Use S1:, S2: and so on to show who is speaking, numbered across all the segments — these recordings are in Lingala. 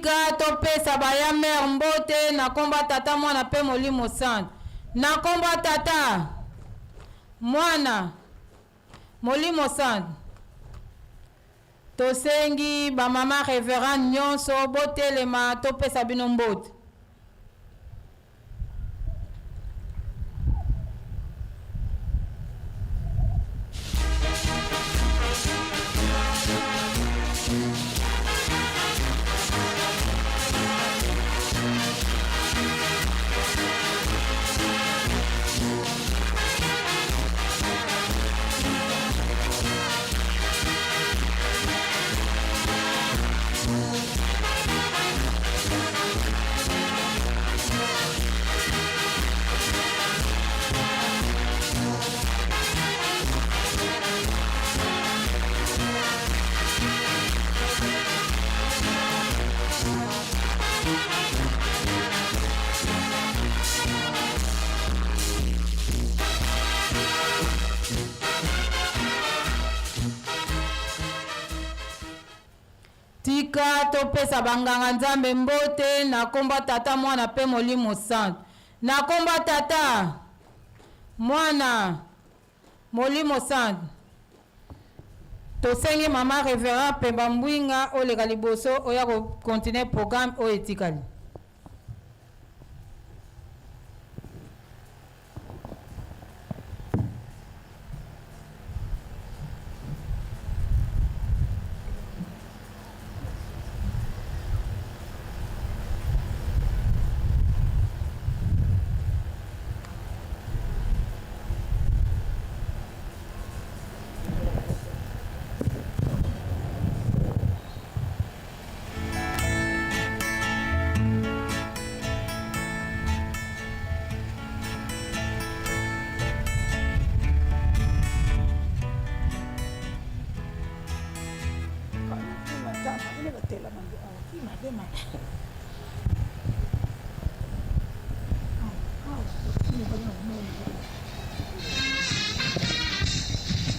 S1: Tika topesa ba ya mère mbote na kombo ya Tata, Mwana pe Molimo Santu. Na kombo ya Tata, Mwana, Molimo Santu. Tosengi ba mama reverende nyonso botelema topesa bino mbote. Tika topesa banganga-nzambe mbote na kombo ya Tata, Mwana mpe Molimo Santu. Na kombo ya Tata, Mwana, Molimo Santu. Tosengi mama Reverend Pemba Mbwinga oleka liboso oya ko continuer programme oyo etikali.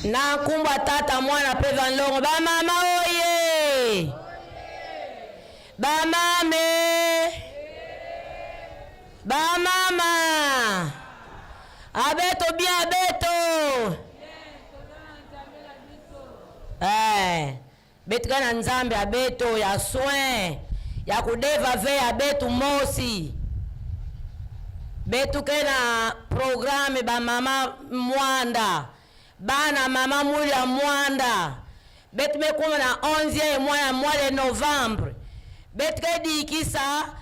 S2: Na nkumbwa tata mwana mpe vanlongo bamama oye bamame bamama abeto bien abeto eh. Betika na Nzambe ya beto ya soin ya kudeva ve ya betu mosi betu ke na programme ba mama mwanda bana mama mwili ya mwanda betu mekuma na 11e mois ya mois de novembre betu ke dikisa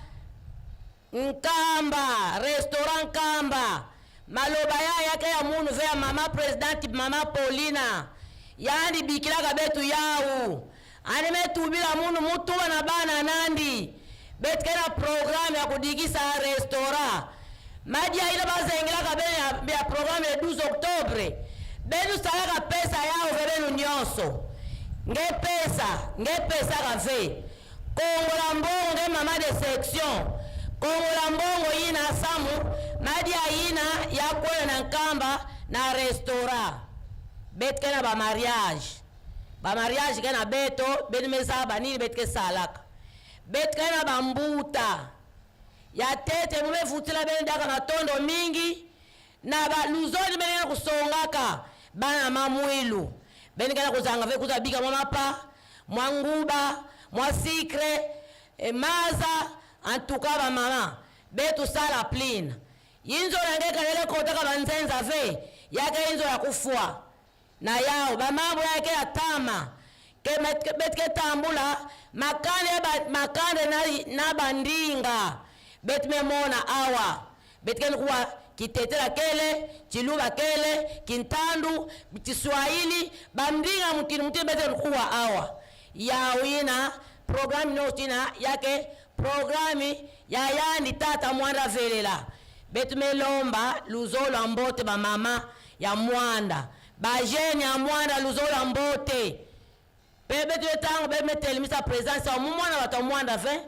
S2: Nkamba, restaurant Nkamba, maloba ya yake ya munu ve ya mama presidente mama Paulina yandi bikilaka betu yawu andi metubila munu mutuba na bana nandi betu ke na programme ya kudikisa restaurant madi ya ina bazengelaka bene ya, ya programme le 12 octobre benu salaka pesa yao ve benu nyonso nge pesa nge pesaka ve Kongola mbongo nge mama de section kongola mbongo yina samu madia yina ya kwela na nkamba na restaurant betke na ba mariage ba mariage ke na beto beni meza banini betke salaka betke na ba mbuta ya tete mumefutila beni daka matondo mingi Na ba luzoni bene na kusongaka bana ma mwilu bene kena kuzanga ve kuza bika mwa mapa mwa nguba mwa sikre e maza en tout cas ba mama betu sala plin yinzo na nge kanele kotaka ba nzenza ve yake yinzo ya kufwa na yao ba mambo yake ya tama ke betke tambula makande ba, makande na, na bandinga betme mona awa betke nkuwa kitetela kele chiluba kele kintandu chiswahili bandinga mutini mutini bete nkuwa awa yao ina programme notina yake programme ya yandi tata mwanda velela betume lomba luzolo mbote ba mama ya mwanda ba jeune ya mwanda luzola mbote pe betu ye tango be metelemisa presence ya mumwana bato ya mwanda ve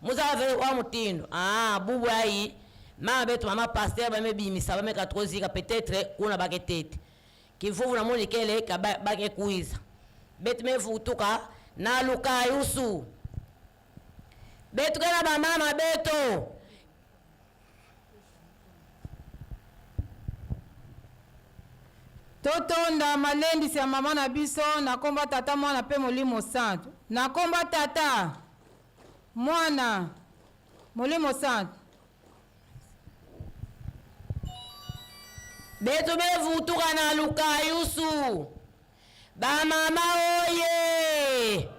S2: muzala ve wa mutindo ah bubu ayi mama betu mama pasteur ba mebimisa ba meka trozika peut-être kuna bake tete kivuvu na moni kele ka bake kuiza betu mevutuka na lukayusu. Betu ke na bamama beto.
S1: Totonda malendisi ya mama na biso na kombo ya Tata, Mwana mpe Molimo Santu. Na kombo ya Tata, Mwana, Molimo Santu.
S2: Betu bevutuka na lukayusu. Bamama oye!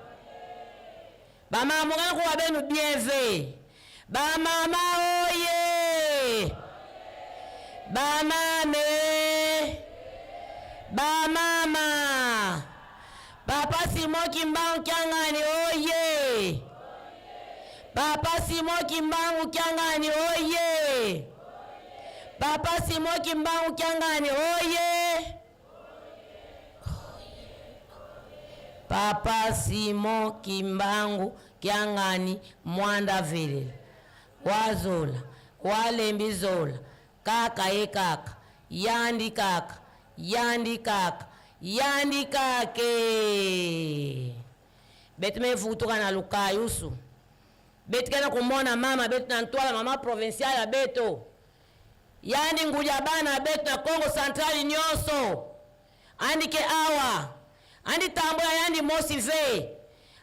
S2: Bamama mokana kuwa benu bien ve. Bamama oye! Bamame! Bamama! Papa Simon Kimbangu Kiangani oye! Papa Simon Kimbangu Kiangani oye! Papa Simon Kimbangu Kiangani oye! Papa Simon Kimbangu Kiangani Mwanda Velela wazola walembi zola kaka ye kaka yandi kaka yandi kaka yandi kake betu mevutuka na lukayusu betu kena kumona mama betu na ntwala mama provincial ya beto yandi nguja bana betu na Kongo Central nyonso andi ke awa andi tambula yandi mosi ve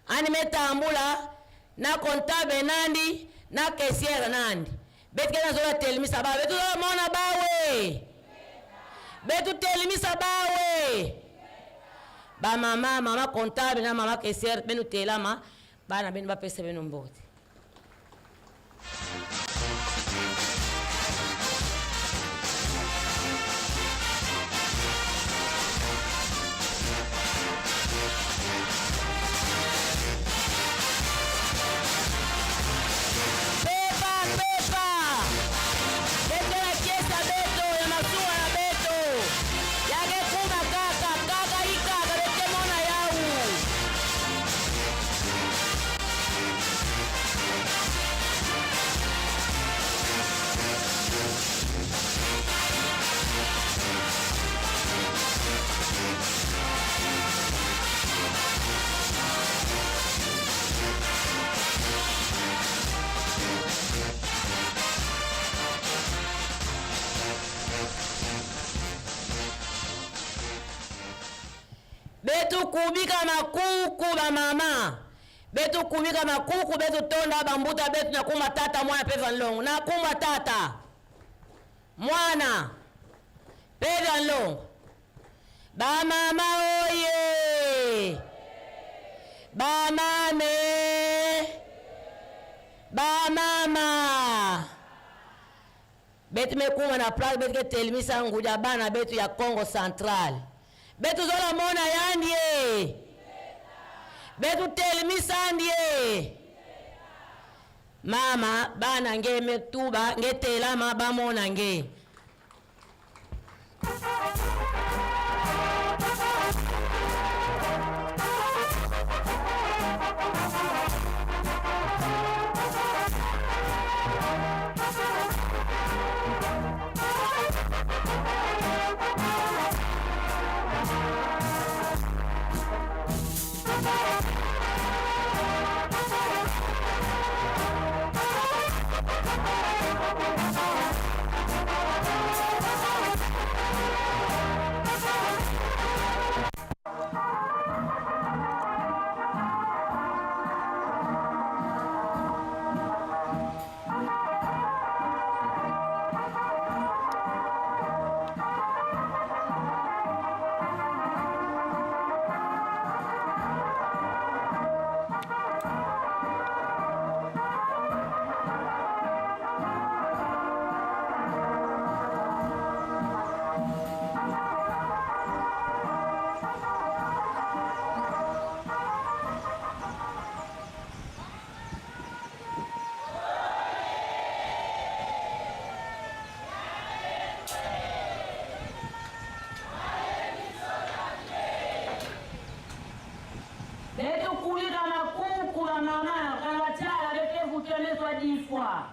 S2: andi metambula na comptable nandi na caissière nandi betu kena zola telemisa bawe betu zola mona bawe betu telemisa bawe ba mama mama comptable na mama caissière benu telama bana benu bapesa benu mbote. Pepa, pepa. Beto na kiesa beto ya masuwa na beto. Yake kuma kaka, kaka ikaka bete mona yau. Betu kubika makuku ba mama, betu kubika makuku, betu tonda bambuta betu na kuma tata mwana pe vanlongo na kuma tata mwana pe vanlongo. Ba mama oye, ba mame, ba mama betu mekuma na place betu ke telemisa nguja bana betu ya Kongo Central betu zola mona yandie betu telemisa ndie mama bana nge metuba nge telama bamona nge. Betukulika makuku ya mama kangachala betevutemezwa difwa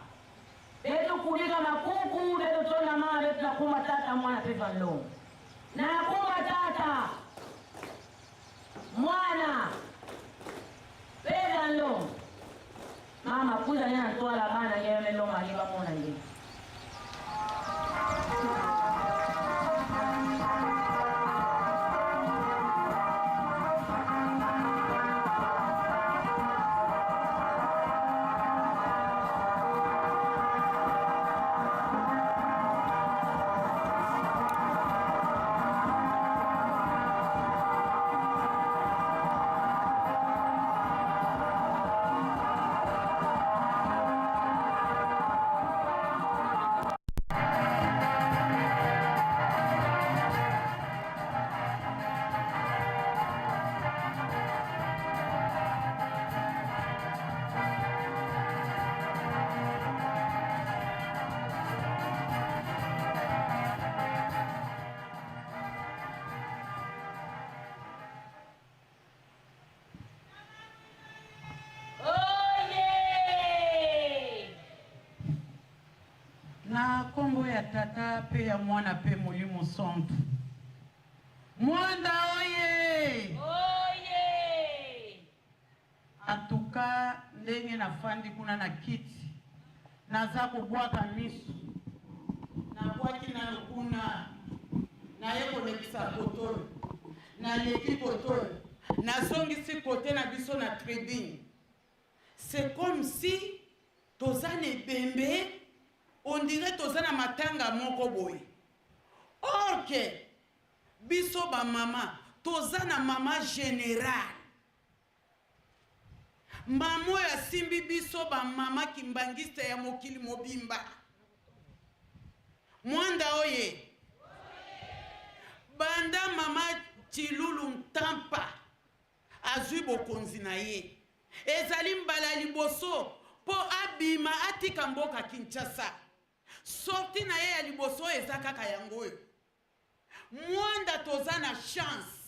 S2: betukulika makuku betutona mama betunakuma tata mwana peva nlongo nakuma tata mwana peva nlongo. Mama kuza nge natwala bana nge melonga nge bamona nge.
S3: Na nkombo ya Tata mpe ya Mwana mpe Molimo Santu. Mwanda oye!
S2: Oye!
S3: En tout cas, ndenge nafandi kuna na kiti, naza kobwaka miso, nabwaki nano kuna, naye kolekisa kotoyo, naleki kotoyo, nazongisi kote na biso na tribune. C'est comme si toza na ebembe, on dirait toza na matanga moko boye. Or que biso ba mama toza na mama generale. Mama oyo asimbi biso ba mama kimbanguiste ya mokili mobimba. Mwanda oye. Banda mama Tshilulu Ntampa azwi bokonzi na ye, ezali mbala ya liboso mpo abima atika mboka Kinshasa. Sortie na ye ya liboso eza kaka yango oyo. Mwanda toza na chance.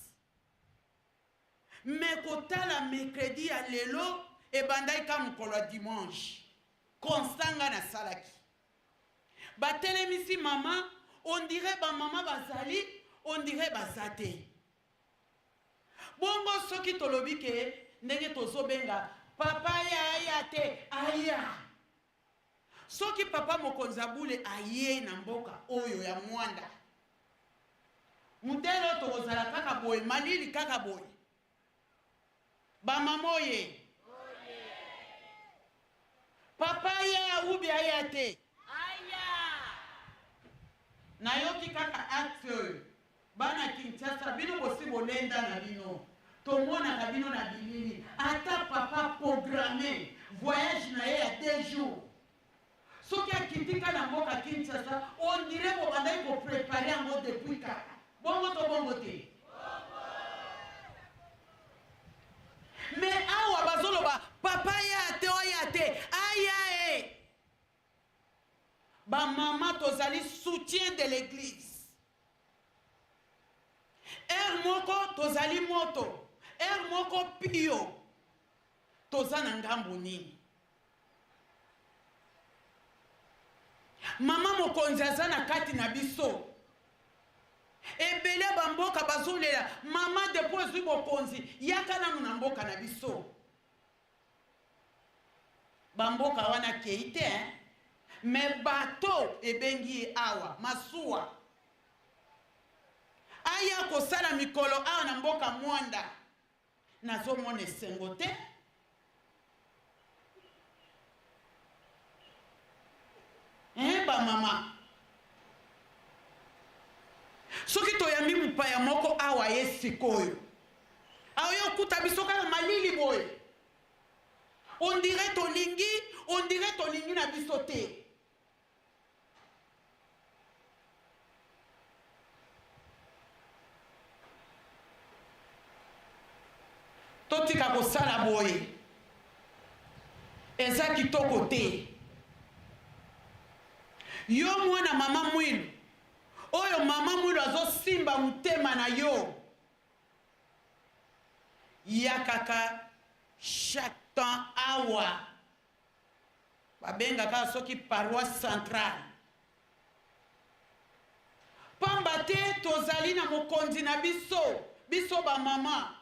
S3: Mais kotala mercredi ya lelo ebandaki ka mokolo ya dimanche. Constat nga nasalaki. Batelemisi mama, on dirait ba mama bazali, on dirait baza te. Bongo soki tolobi ke ndenge tozobenga papa aya aya te aya. Soki papa mokonzi ya bule aye na mboka oyo ya Mwanda, mudele oyo tokozala kaka boye, malili kaka boye. Ba mama oye. Papa aya ubi aya te.
S2: Aya.
S3: Nayoki kaka acte oyo. Bana Kinshasa bino bosi bolenda na bino. Tomonaka bino na bilili. Ata papa programme voyage na ye ya 2 jours. Soki akitika na mboka Kinshasa, on dirait bobandaki ko preparer yango depuis kala. Bongo to bongo te? Mais awa bazoloba papa aya te oya te aya e. Ba mama tozali soutien de l'église. Heure moko tozali moto, heure moko pio. Toza na ngambo nini? Mama mokonzi aza na kati na biso. Ebele ba mboka bazolela mama depuis ozwi bokonzi yaka nanu na mboka na biso. Ba mboka wana akei te hein? Mais bateau ebengi ye awa masuwa aya kosala mikolo awa na mboka Mwanda. Nazomona esengo te. Eh, ba mama soki toyambi mopaya moko awa ye sikoyo aoye okuta biso kaka malili boye, on dirait tolingi, on dirait tolingi na biso te. Totika kosala boye, eza kitoko te. Yo mwana mama Mwilu, oyo mama Mwilu azosimba motema na yo, yakaka chaque temps awa. Babengaka soki paroisse centrale. Pamba te tozali na mokonzi na biso, biso ba mama.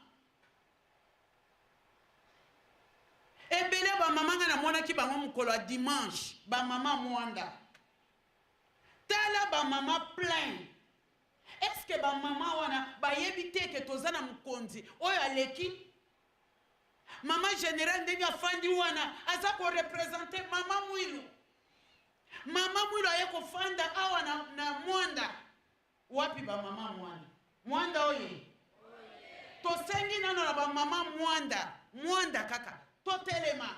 S3: Ebele ya bamama ngai namonaki bango mokolo ya dimanche, bamama Mwanda. Tala bamama plein. Est-ce que bamama wana bayebi te ke toza na mokonzi oyo aleki mama general ndenge afandi wana aza korepresente mama Mwilu. Mama Mwilu aye kofanda awa na, na Mwanda. Wapi ba mama Mwanda? Mwanda oye! Tosengi nano na ba mama Mwanda, Mwanda kaka totelema.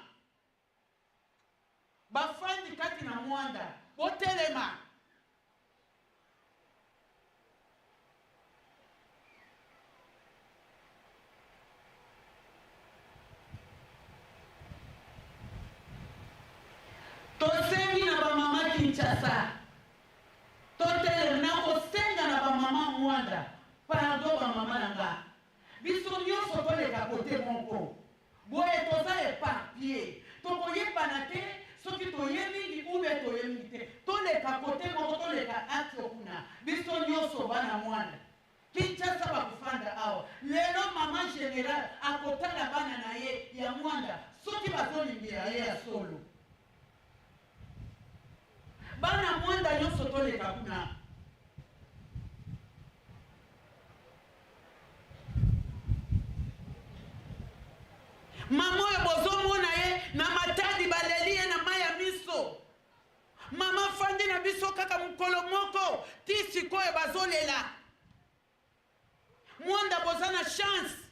S3: Bafandi kati na Mwanda, botelema. Tosengi na ba mama Kinshasa totelema na kosenga na ba mama Muanda pardon ba mama na nga biso nionso toleka cote moko boye toza eparpille tokoyebana te soki toye mingi ou bien toye mingi te toleka cote moko toleka axe kuna biso nionso bana Muanda Kinshasa bakofanda awa lelo maman general akotala bana na ye ya muanda soki bazolingela ye ya solo bana muanda nyonso toleka kuna. Mama oyo bozomona ye na Matadi baleli ye na mai ya miso. Mama afandi na biso kaka mokolo moko ti sikoyo bazolela. Mwanda boza na chance.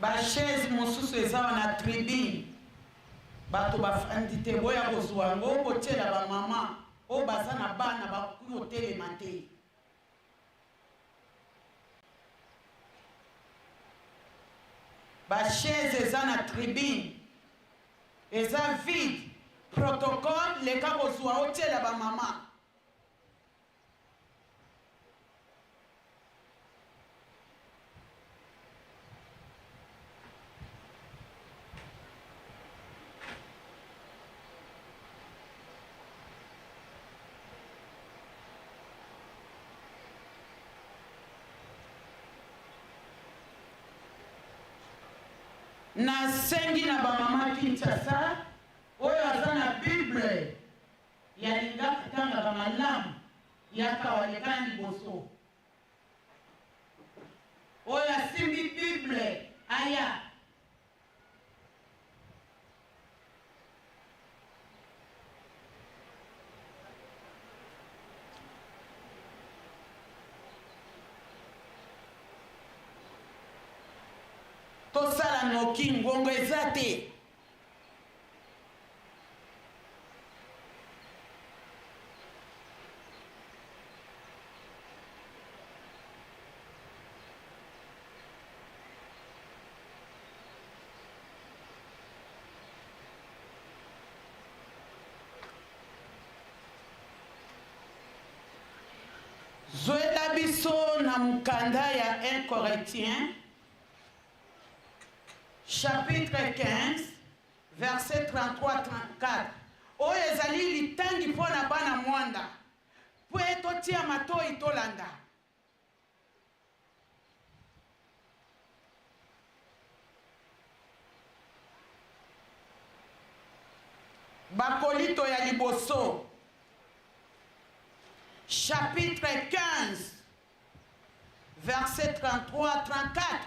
S3: Ba chaise mosusu eza wana tribune bato bafandi te, boya kozwa yango botiela ba mama oyo baza na bana bakoki kotelema te. Ba chaise eza na tribune eza vide, protocole leka kozwa otiela ba mama. Nasengi na ba mama Kinshasa oyo aza na bible Ya linga tangaka malamu yaka waleka liboso oyo asimbi bible aya. Tosala noki ngongo eza te. Zwela biso. Na mokanda ya 1 Corinthiens chapitre 15 verset 33 34, oyo ezali litangi mpo na bana mwanda, mpo totia matoi tolanda. Bakolinto ya liboso chapitre 15 verset 33 34.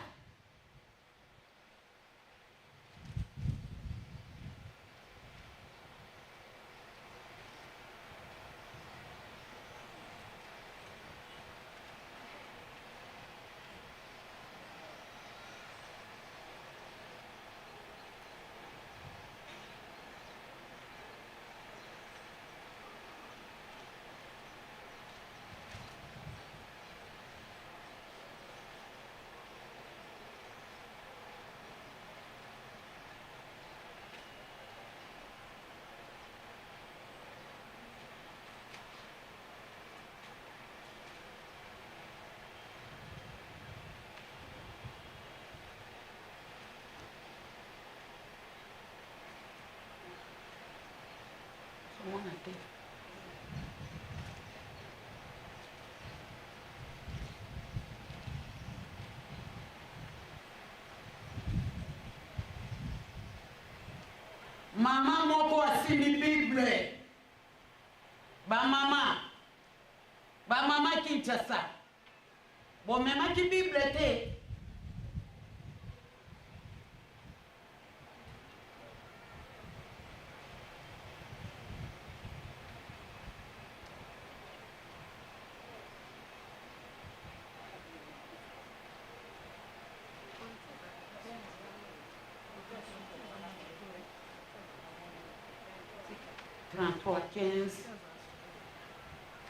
S3: Mwana te. Mama moko asimbi Bible. Bamama, bamama Kinshasa, bomemaki Bible te. 33 15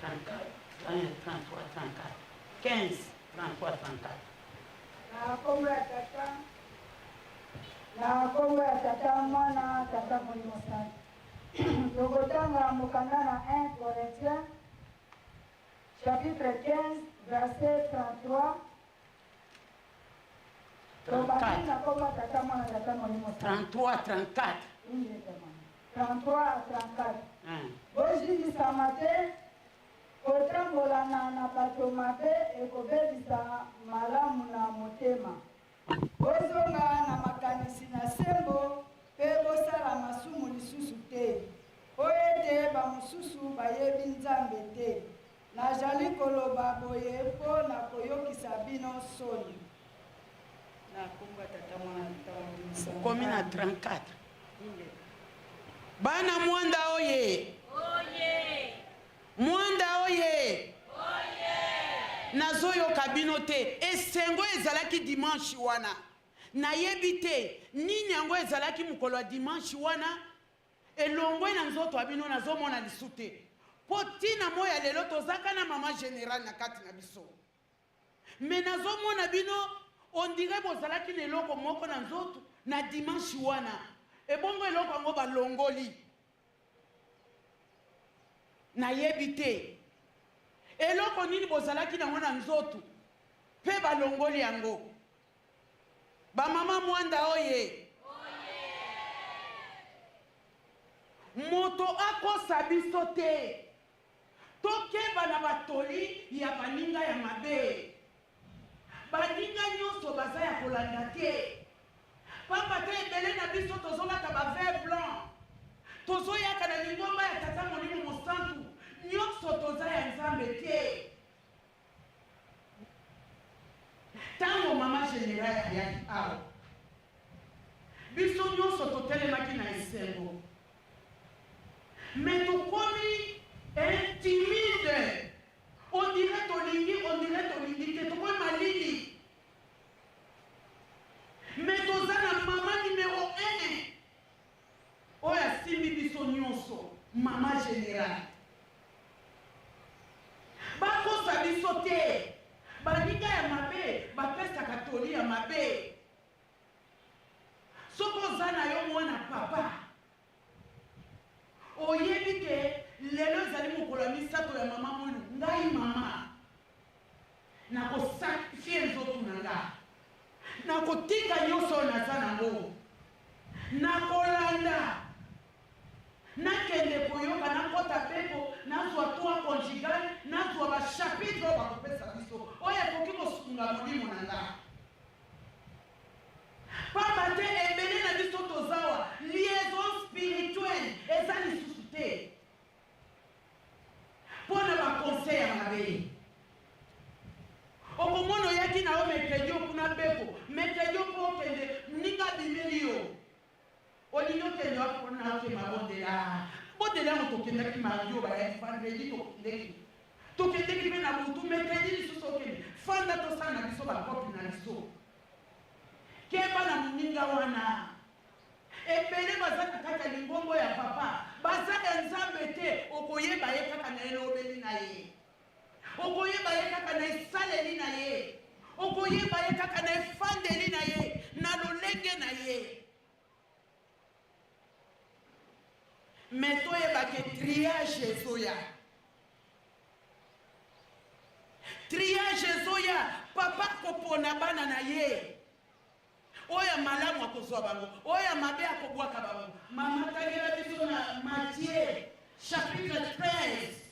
S3: 34 33 34 15 33 34.
S4: Na nkombo ya Tata, na nkombo ya Tata, Mwana, Tata Molimo Santu. Tokotanga mokanda na 1 Corinthiens chapitre 15 verset 33. Tobandi na nkombo ya Tata, Mwana, Tata Molimo Santu.
S3: 33 34.
S4: 33 à 34. Bozindisama te, kotambolana na bato mabe ekobebisa malamu na motema. Bozonga na makanisi na sembo mpe bosala masumu lisusu te, mpo ete bamosusu bayebi Nzambe te. Nazali koloba boye mpo na koyokisa bino soni. Na nkombo ya Tata, Mwana, Tata Molimo Santu.
S3: Komi na 34. Bana Mwanda oye! Mwanda oye! Nazoyoka bino te. Esengo ezalaki dimanche wana, nayebi te nini yango ezalaki mokolo ya dimanche wana elongwe na nzoto ya bino, nazomona lisu te. Mpo ntina moi ya lelo tozaka na mama général na kati na biso, me nazomona bino on dirait bozalaki na eloko moko na nzoto na dimanche wana. Ebongo eloko yango balongoli, nayebi te eloko nini bozalaki nango na nzoto mpe balongoli yango. Bamama Mwanda oye! Moto akosa biso te. Tokeba na batoli ya baninga ya mabe. Baninga nyonso baza ya kolanda te, pamba te ebele na biso tozolata ba vert blanc, tozoyaka na lingomba ya Tata Molimo Mosantu, nyonso toza ya Nzambe te. Ntango mama général ayaki awa, biso nyonso totelemaki na esengo, me tokomi intimide. On dirait tolingi, on dirait tolingi te, tokomi malili. Me toza na mama numero 1 oyo asimbi biso nyonso, mama général. Bakosa biso te. Baninga ya mabe bapesaka toli ya mabe. Soki oza na yo mwana papa, oyebi ke lelo ezali mokolo ya misato ya mama Mwinu, ngai mama. Nakolanda, nakende koyoka, nakota beko, nazwa toit conjugal, nazwa ba chapitre oyo bakopesa biso, oyo ekoki kosunga molimo na nga. Pamba te ebele na biso tozawa, liaison spirituelle eza lisusu te. Mpo na ba conseil ya mabe. Okomona oyaki na yo mercredi oyo kuna beko, mercredi oyo mpo okende, moninga abimeli yo. Olingi okende wapi mpo na oke mabondela. Bondela yango tokendaki mardi oyo bayaki vendredi tokendeki. Tokendeki mpe na butu mercredi lisusu okende. Fanda tosala na biso ba cope na biso. Keba na moninga wana. Ebele baza na kati ya lingombo ya papa baza ya nzambe te okoyeba ye kaka na elobeli na ye okoyeba ye kaka na esaleli na ye okoyeba ye kaka na efandeli na ye na lolenge na ye me toyeba ke triage ezoya triage ezoya papa akopona bana na ye Oyo ya malamu akozwa bango, oyo ya mabe akobwaka bango. Mama tangela biso na Matthieu chapitre 13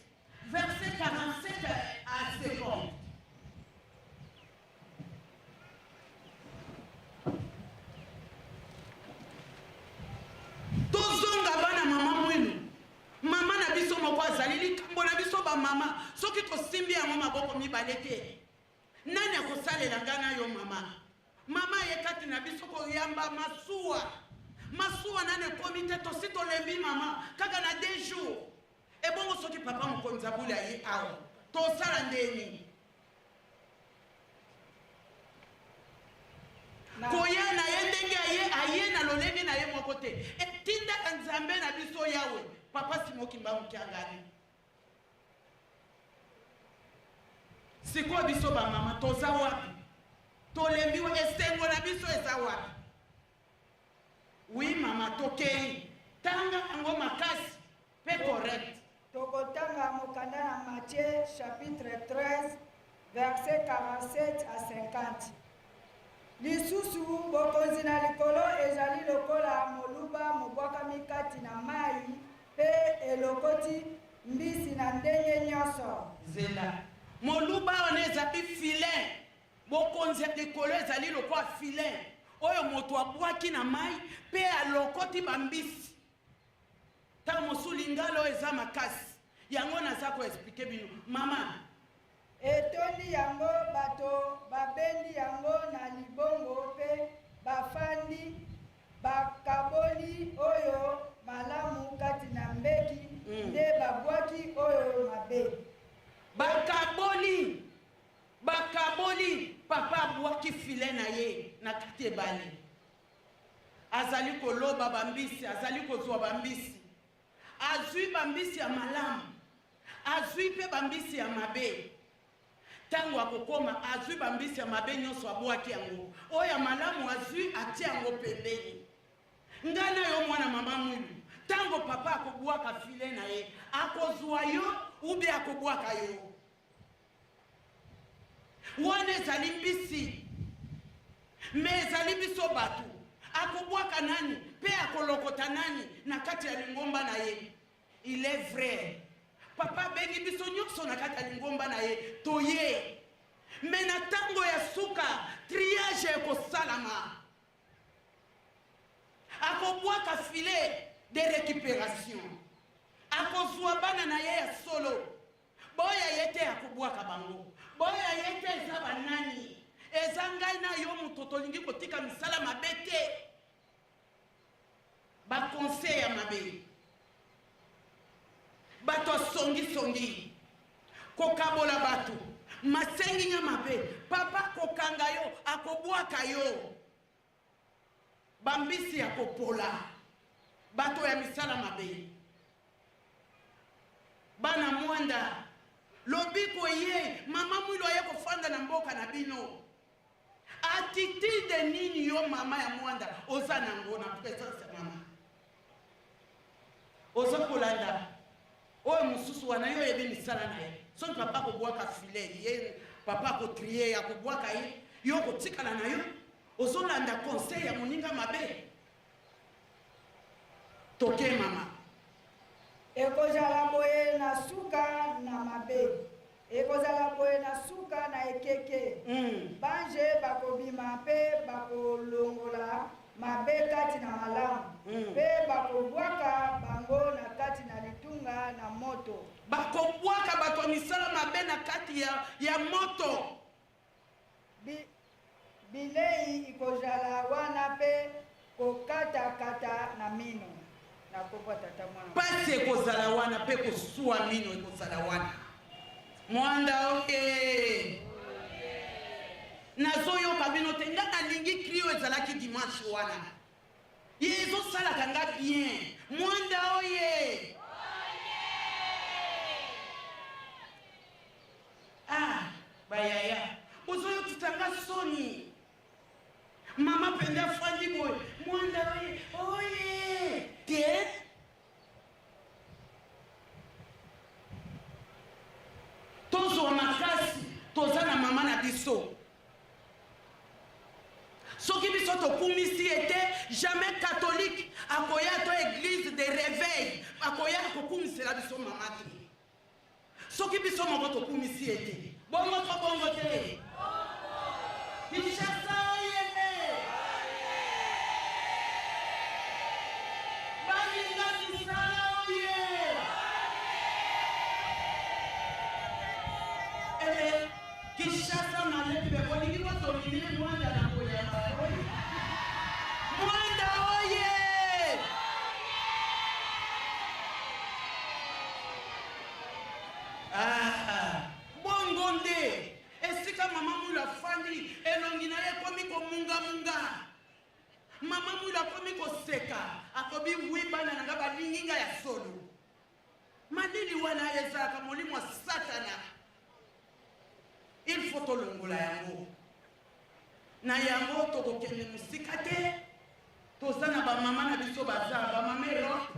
S3: verset 47 à 50. Tozonga bana mama Mwilu, mama na biso moko azali likambo na biso ba mama, soki tosimbi yango maboko mibale te Nani akosalela ngai na yo mama? Mama aye kati na biso koyamba masuwa. Masuwa nanu ekomi te, tosi tolembi mama, kaka na deux jours. Ebongo soki papa mokonzi ya bule aye awa, tosala nde nini? Koya na ye ndenge aye, aye na lolenge na ye moko te. Etindaka Nzambe na biso Yawe, papa Simon Kimbangu Kiangani. Sikoyo biso ba mama toza wapi? Tolembi wa esengo na biso eza wapi? Oui mama tokeyi tanga yango makasi pe correct.
S4: Tokotanga mokanda na Matthieu chapitre 13 verset 47 à 50. Lisusu, bokonzi na likolo ezali lokola moluba mobwakami kati na mai mpe elokoti mbisi na ndenge nyonso.
S3: Zela. Moluba wana ezali filet. Bokonzi ya likolo ezali lokola filet oyo moto abwaki na mai mpe alokoti bambisi. Tango mosusu lingala oyo eza makasi, yango naza ko expliquer bino. Mama.
S4: Etondi yango, bato babendi yango na libongo mpe bafandi, bakaboli oyo malamu kati na mbeki nde babwaki oyo mabe.
S3: Bakaboli, bakaboli, papa abwaki filet na ye na kati ebale. Azali koloba ba mbisi, azali kozua ba mbisi. Azui ba mbisi ya malamu, azui pe ba mbisi ya mabe. Tango akokoma, azui ba mbisi ya mabe nionso abuaki yango. Oyo ya malamu azui atie yango pembeni. Ngai na yo mwana mama Mwilu, tango papa akobuaka filet na ye, akozua yo ou bien akobuaka yo? Wana ezali mbisi, mais ezali biso batu. Akobwaka nani pe akolokota nani na kati ya lingomba na ye? Il est vrai papa abengi biso nionso na kati ya lingomba na ye toye, mais na tango ya suka triage ekosalama. Akobwaka filet de recuperation, akozua bana na ye ya solo. Boya ye te akobwaka bango. Boya ye te eza ba nani? Eza ngai na yo moto tolingi kotika misala mabe te. Ba conseil ya mabe. Bato ya songi songi. Kokabola bato. Masenginya mabe. Papa akokanga yo, akobwaka yo. Ba mbisi ya kopola. Bato ya misala mabe. Bana Mwanda, lobiko eye, mama Mwilu aye kofanda na mboka na bino. Attitude nini yo mama ya Mwanda oza nango na presence ya mama? Oza kolanda oyo mosusu wana, yo oyebi misala na ye. Soki papa akobwaka filet, ye papa akotrie, akobwaka ye, yo okotikala na yo. Ozolanda conseil ya moninga mabe. Toke mama.
S4: Ekozala boye na suka na mabe. Ekozala boye na suka na ekeke. Banje bakobima mpe bakolongola mabe kati na malamu, mpe bakobwaka bango na kati na litunga na moto.
S3: Bakobwaka bato ya misala mabe na kati ya moto.
S4: Bilei ikozala wana mpe kokatakata na mino. Na kombo ya Tata, Mwana.
S3: Pasi ekozala wana mpe kosuwa mino ekozala wana. Mwanda oye, nazoyoka bino te. Nga nalingi cri oyo ezalaki dimanche wana, ye ezosalaka nga bien. Mwanda oye! Ah, bayaya, bozoyokisa nga soni. Mama mpenza afandi boye, mwanda oye, oye te. Tozwa makasi, toza na mama na biso. Soki biso tokumisi ye te, jamais catholique akoya to église de réveil akoya kokumisela biso mama te. Soki biso moko tokumisi ye te. Bongo to bongo te? Kinshasa oye! Balinga misala oye! Eh, Kinshasa malembe, bolingi bodomine Mwanda na koyamba oyo. Mwanda oye! Ah, bongo nde esika mama Mwilu afandi, elongi na ye ekomi komungamunga. Mama Mwilu akomi koseka, akobi wi, bana na nga balingi nga ya solo. Malili wana ezalaka molimo ya Satana, il faut tolongola yango. Na yango tokokende mosika te, toza na bamama na biso, baza bamama Europe,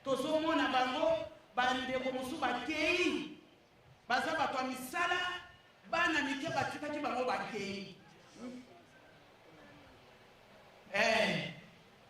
S3: tozomona bango. Bandeko mosusu bakei, baza bato ya misala, bana mike batikaki bango, bakei.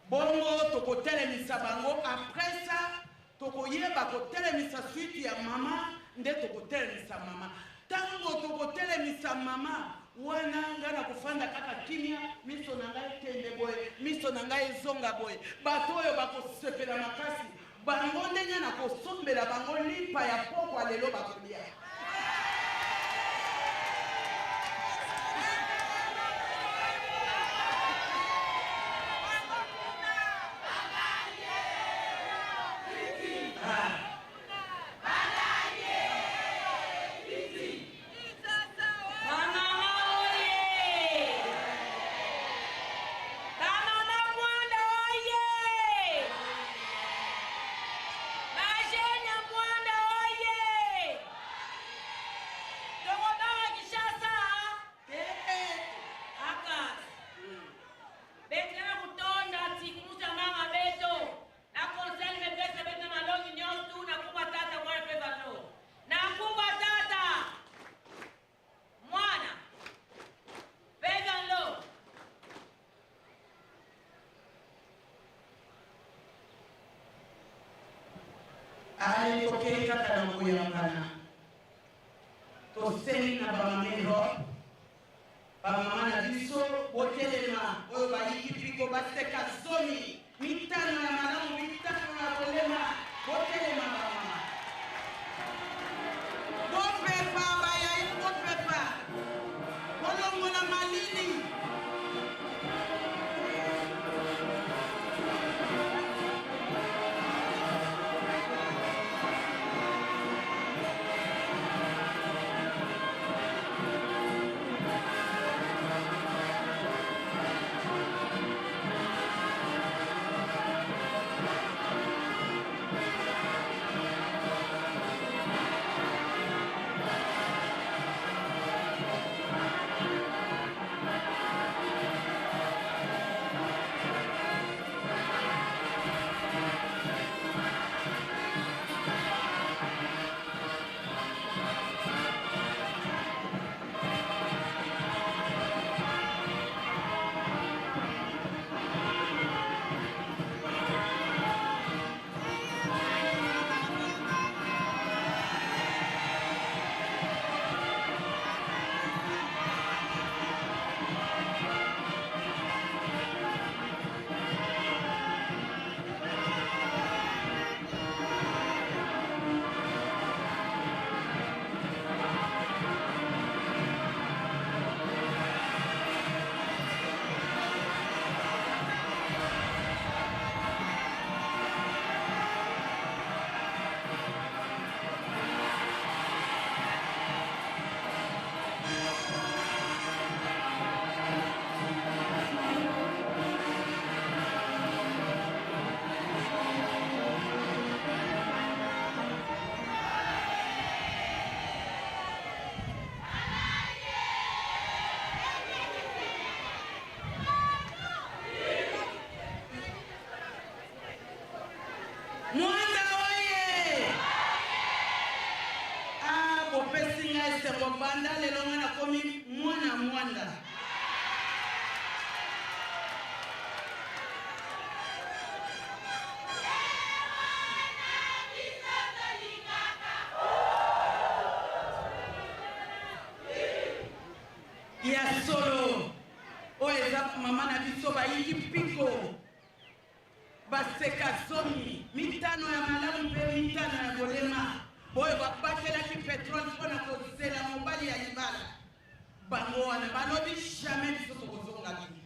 S3: Bongo tokotelemisa bango. Après ça tokoyeba kotelemisa suite ya mama. Nde tokotelemisa mama, ntango tokotelemisa mama wana, ngai na kofanda kaka kimia, miso na ngai ekende boye, miso na ngai ezonga boye. Bato oyo bakosepela makasi, bango ndenge na kosombela bango lipa ya pokwa lelo bakolia.
S2: Bamama oye! Bamama Mwanda oye! Bajeunes ya Mwanda oye! Tokobanga Kinshasa aka betilana kutonda tikumusa mama beto na conseil mepesa beto na malongi nyonso. Nakuba Tata, Mwana mpe bato. Nakuba Tata, Mwana Pegalo.
S3: Allez, tokei kaka na koyambana. Tosengi na bamama Europe, bamama na biso, botelema. Oyo bayiki mpiko, baseka zomi mitano ya malamu, mitano ya kolema. Botelema bamama, bopepa bayai, bopepa, bolongola malili. Baseka zomi, mitano ya malamu mpe mitano ya bolema, oyo babatelaki petrole mpo na kozela mobali ya libala. Bango wana balobi jamais biso tokozonga bino.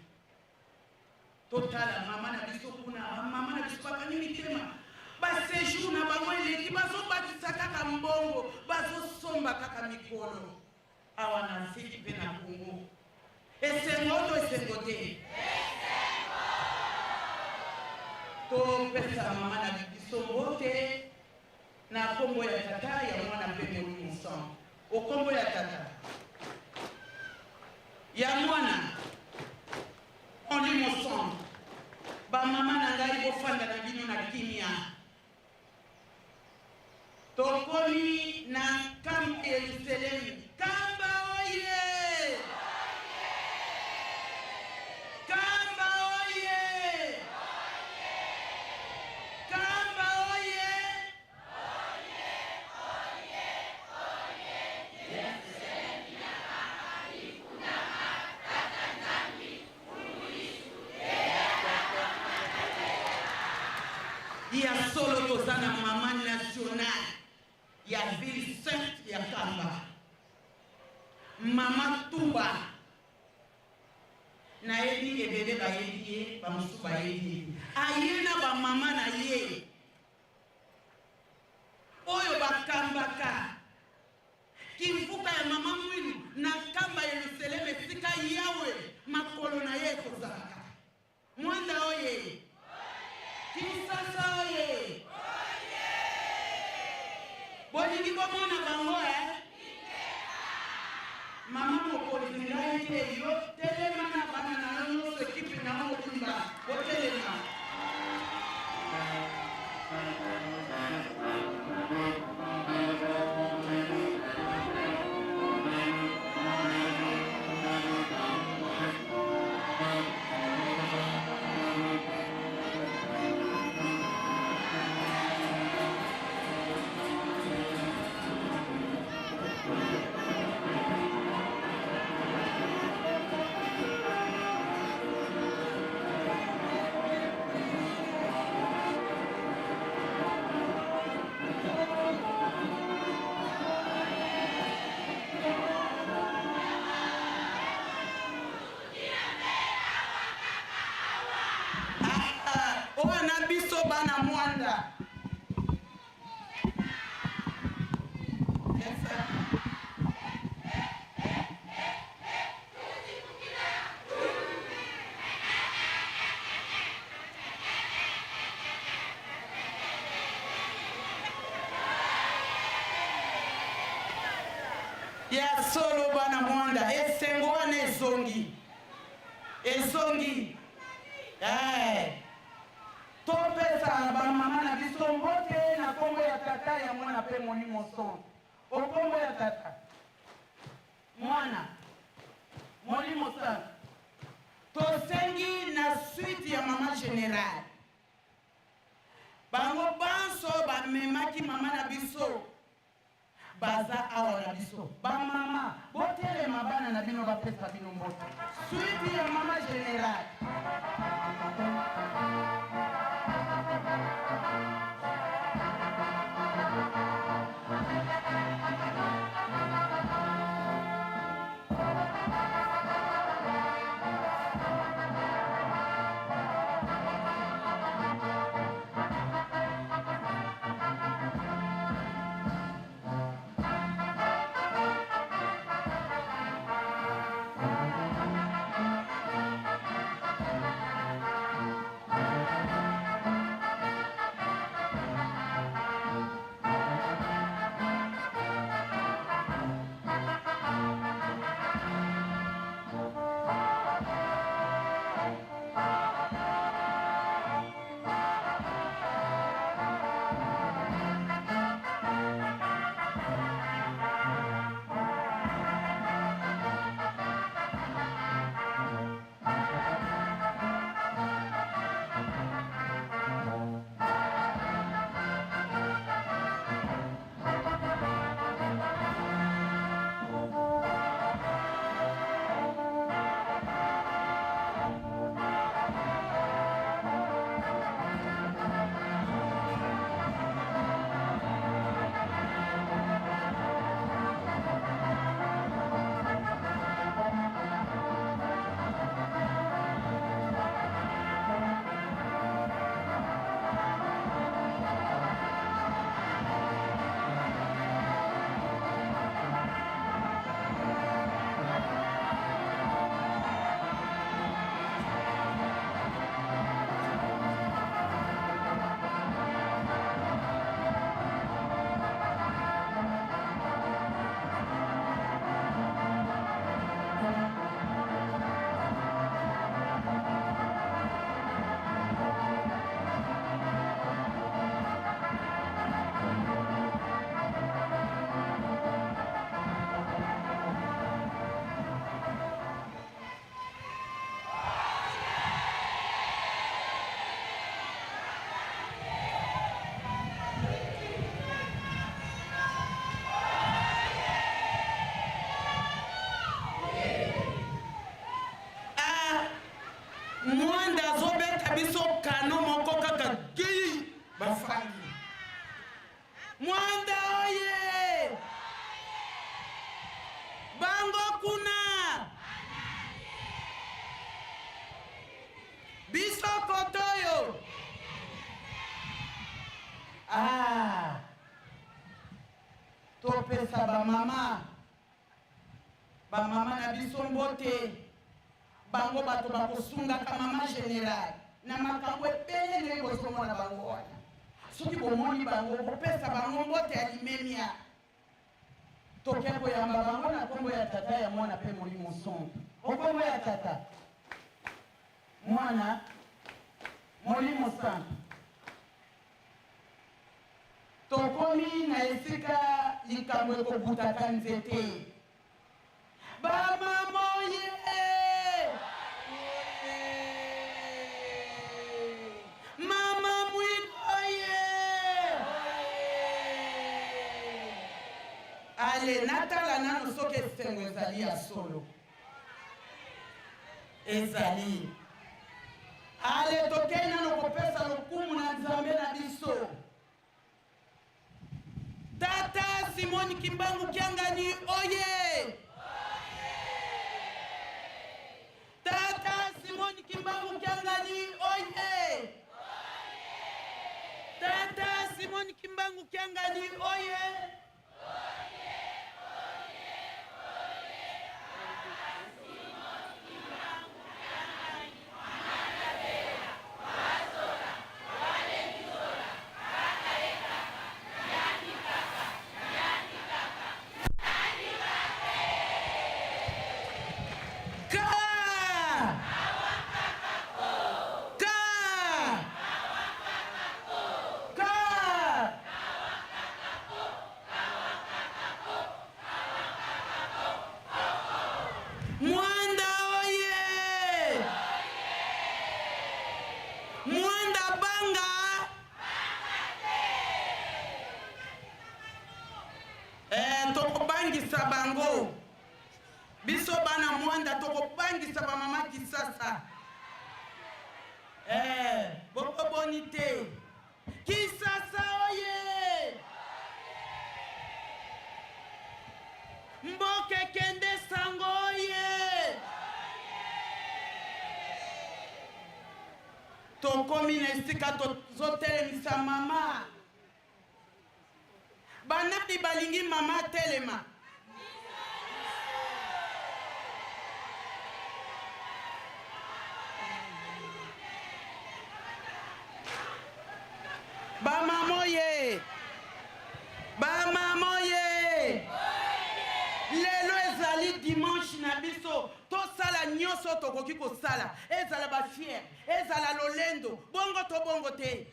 S3: Totala mama na biso kuna, bamama na biso bakangi mitema, basejour na bango eleki, bazobakisa kaka mbongo, bazosomba kaka mikolo. Awa na Afriki mpe na Congo, esengo to esengo te? Topesa mama na biso mbote na nkombo ya Tata, ya Mwana mpe Molimo Santu. Okombo ya Tata, ya Mwana, Molimo Santu. Bamama na ngai, bofanda na bino na kimia. Tokomi na Nkamba Yelusalemi. Nkamba oye! Nkamba oye! Nkamba oye! Ya solo, toza na mama nationale ya ville sainte ya Kamba, mama Tuba. Nayebi ebele bayebi ye, bamosusu bayebi ye. Aye na bamama na ye oyo bakambaka kimvuka ya mama Mwilu na Nkamba Yelusaleme, esika Yawe makolo na ye ekozalaka. Mwanda oye! Kinshasa oye! Bolingi bomona bango e? Mama mokonzi, ngai te, yo telema na bana na yo nyonso, ekipe na yo mobimba, botelema. Oyo na biso bana Mwanda. Ya solo, bana Mwanda, esengo wana ezongi, ezongi. Eh. Topesa bamama na biso mbote na nkombo ya Tata, ya Mwana mpe Molimo Santu. Okombo ya Tata, Mwana, Molimo Santu. Tosengi na suite ya mama général, bango banso bamemaki mama na biso baza awa na biso. Bamama, botelema, bana na bino bapesa bino mbote, suite ya mama général. Bamama, bamama na biso mbote, bango bato bakosungaka mama general na makambo ebele ndenge bozomona bango wana. Soki bomoni bango, bopesa bango mbote ya limemia. Toke koyamba bango na nkombo ya Tata, ya Mwana mpe Molimo Santu. Okombo ya Tata, Mwana, Molimo Santu. Tokomi na esika likambo ekobutaka nzete. Bamama oye! Mama Mwilu oye! Ale, natala nano soki esengo ezali ya solo. Ezali. Ale, tokei nano kopesa lokumu na Nzambe na biso. Tata Simoni Kimbangu Kiangani oye! Tata Simoni Kimbangu Kiangani oye! Tata Simoni Kimbangu Kiangani oye! Ka! Ka! Ka! Mwanda oye! Mwanda banga! Eh, tokobangisa bango biso bana Mwanda, tokobangisa bamama Kisasa. Eh, bokoboni te Kisasa oye! Mboka ekende sango oye! Tokomi na esika tozotelemisa mama. Banani balingi mama atelema? Bamama oye! Bamama oye! Lelo ezali dimanche na biso, tosala nyonso tokoki kosala, ezala bafiere, ezala lolendo, bongo to bongo te.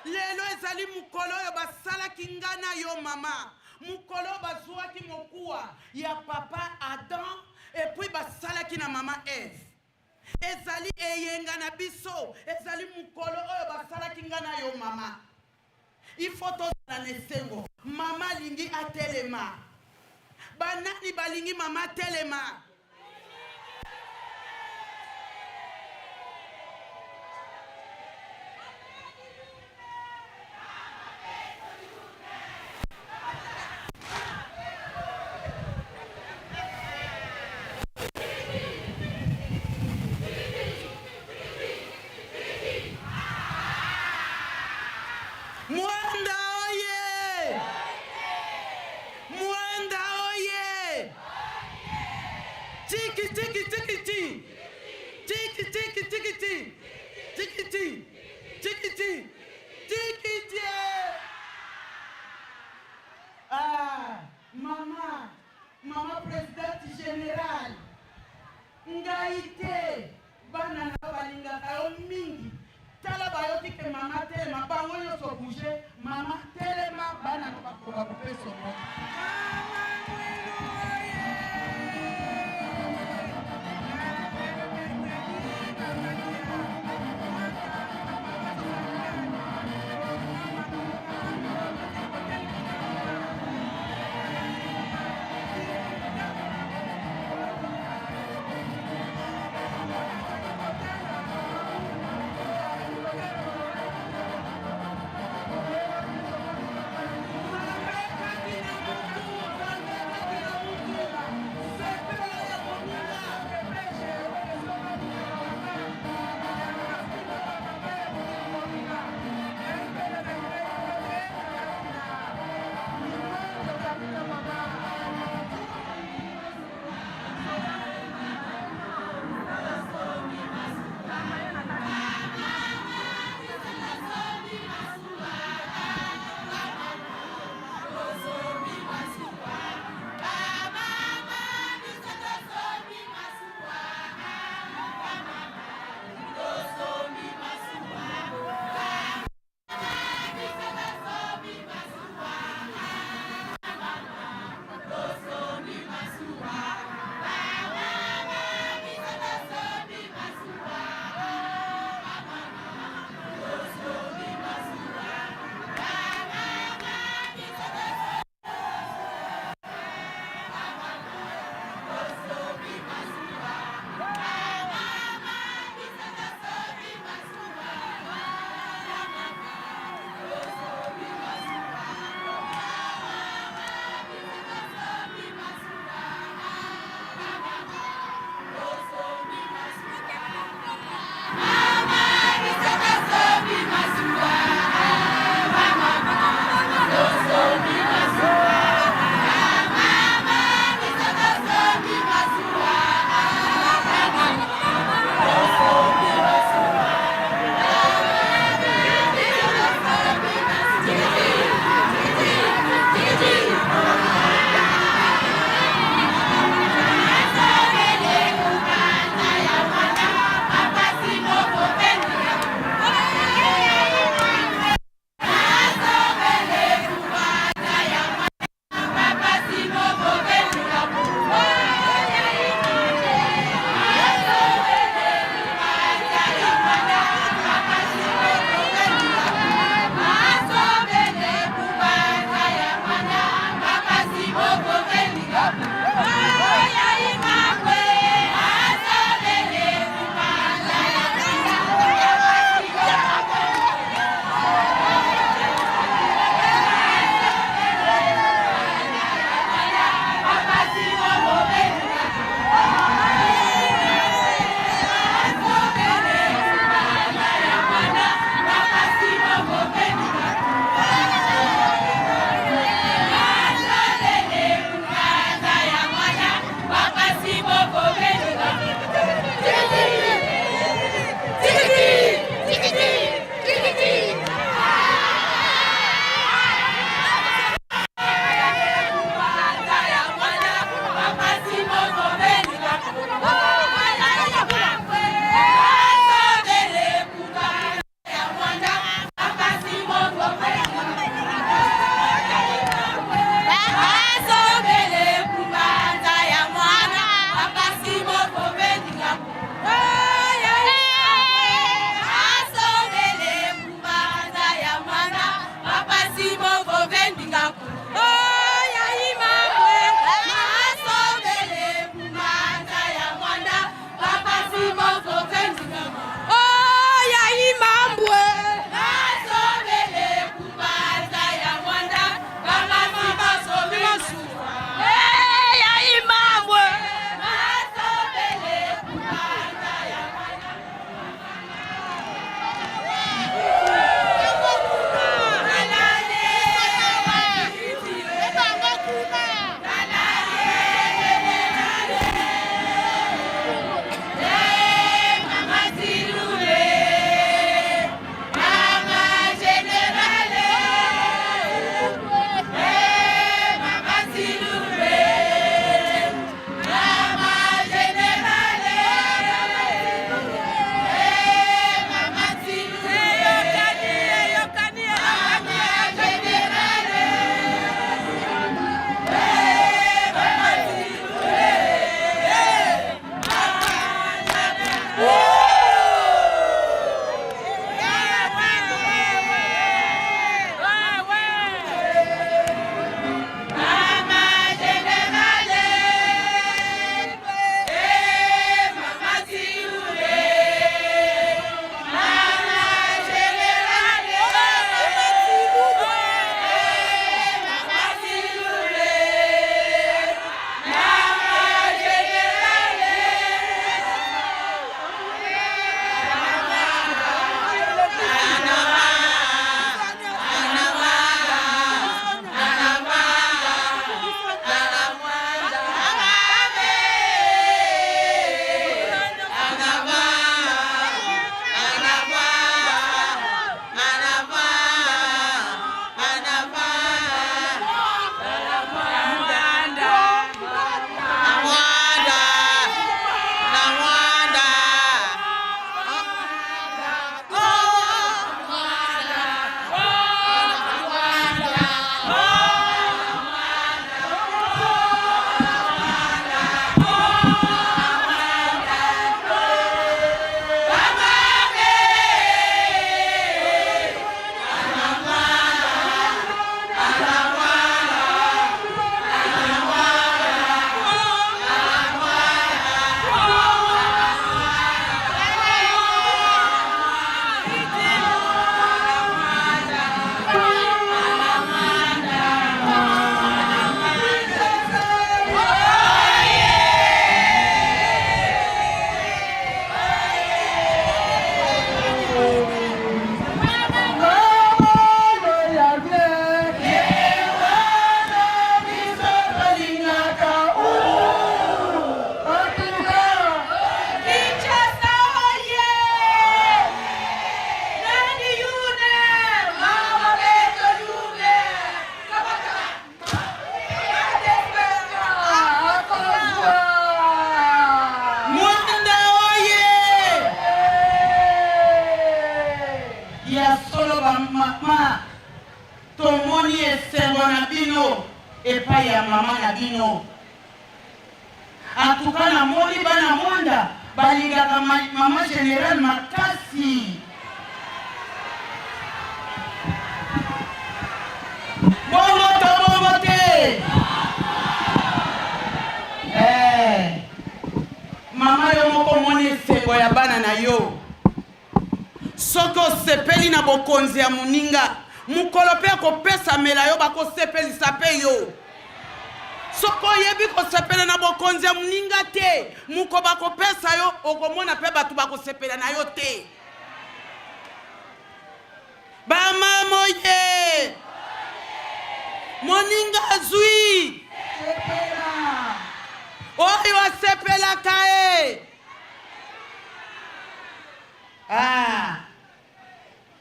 S3: Lelo ezali mokolo oyo basalaki nga na yo mama, mokolo oyo bazwaki mokuwa ya papa Adam epuis basalaki na mama Eve. Ezali eyenga na biso, ezali mokolo oyo basalaki nga na yo mama. Il faut tozala na esengo. Mama alingi atelema. Banani balingi mama atelema? Mwanda oye! Mwanda oye! Ya solo ba mama tomoni esengo na bino epai ya mama na bino. En tout cas namoni bana Mwanda balingaka mama general makasi. Bongo to bongo te? Eh, mama yo moko omoni esengo ya bana na yo. Soki osepeli na bokonzi ya moninga, mokolo mpe akopesamela yo, bakosepelisa mpe yo. Soki oyebi kosepela na bokonzi ya moninga te, moko bakopesa yo, okomona mpe bato bakosepela na yo te. Bamama oye! Moninga azwi oyo asepelaka ye. Ah,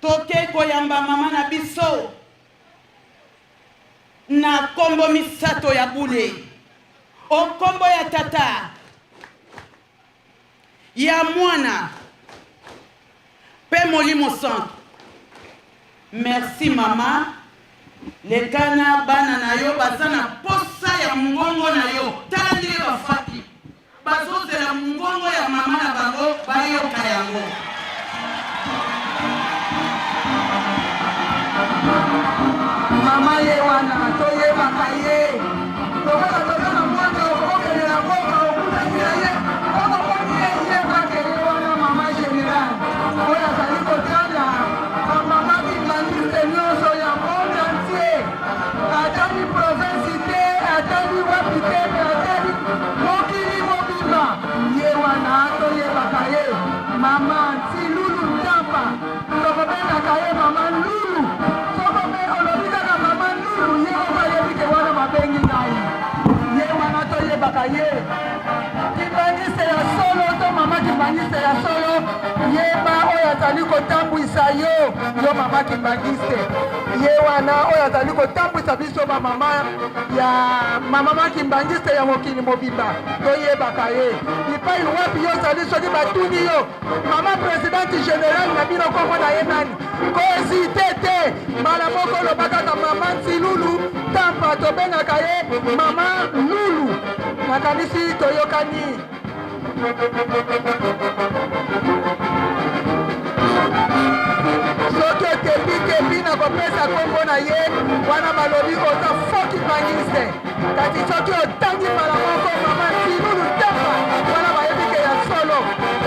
S3: toke koyamba mama na biso na kombo misato ya bule, o kombo ya Tata, ya Mwana pe Molimo Santu. Merci mama, leka na bana na yo baza na posa ya mongongo na yo, tala ndenge bafandi. Bazozela mungongo ya mama na bango bayoka yango.
S5: Mama ye wana toyebaka ye lokola toza na mwana okokende na mboka okutani na ye okomoni ye yebake ye wana mama general oyo azali kotala bamama kimbanguiste nyonso ya monde entier atali province te atali wapi te me atali mokili mobimba ye wana toyebaka ye mama Ntilulu Ntampa tokobengaka ye mama Lulu soko me olobi kaka mama Lulu ye moko ayebi ke wana babengi ngai ye wana toyebaka ye Kimbanguiste ya solo to mama Kimbanguiste ya solo yeba oyo azali kotambwisa yo yo mama Kimbanguiste ye wana oyo azali kotambwisa biso ba mama ya mama Kimbanguiste ya mokili mobimba toyebaka ye bipai wapi yo ozali soki batuni yo mama presidente generale na bino kombo na ye nani kozite te mbala moko loba kaka mama Nsilulu Tampa tobengaka ye mama Lulu nakanisi toyokani. Soki otembi tembi na kopesa kombo na ye wana balobi oza faux kimbanguiste kasi soki otangi mbala moko mama Nsilulu Tampa wana bayebi ke ya solo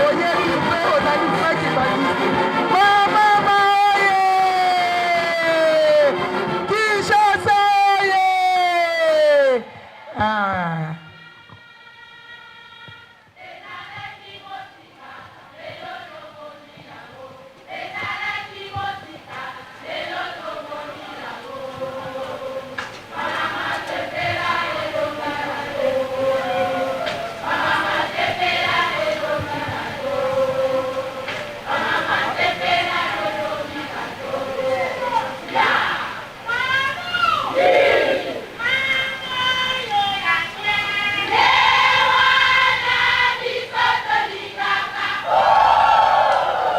S5: oyebi mpe ozali vrai kimbanguiste. Mama maoye Kinshasa oye ah.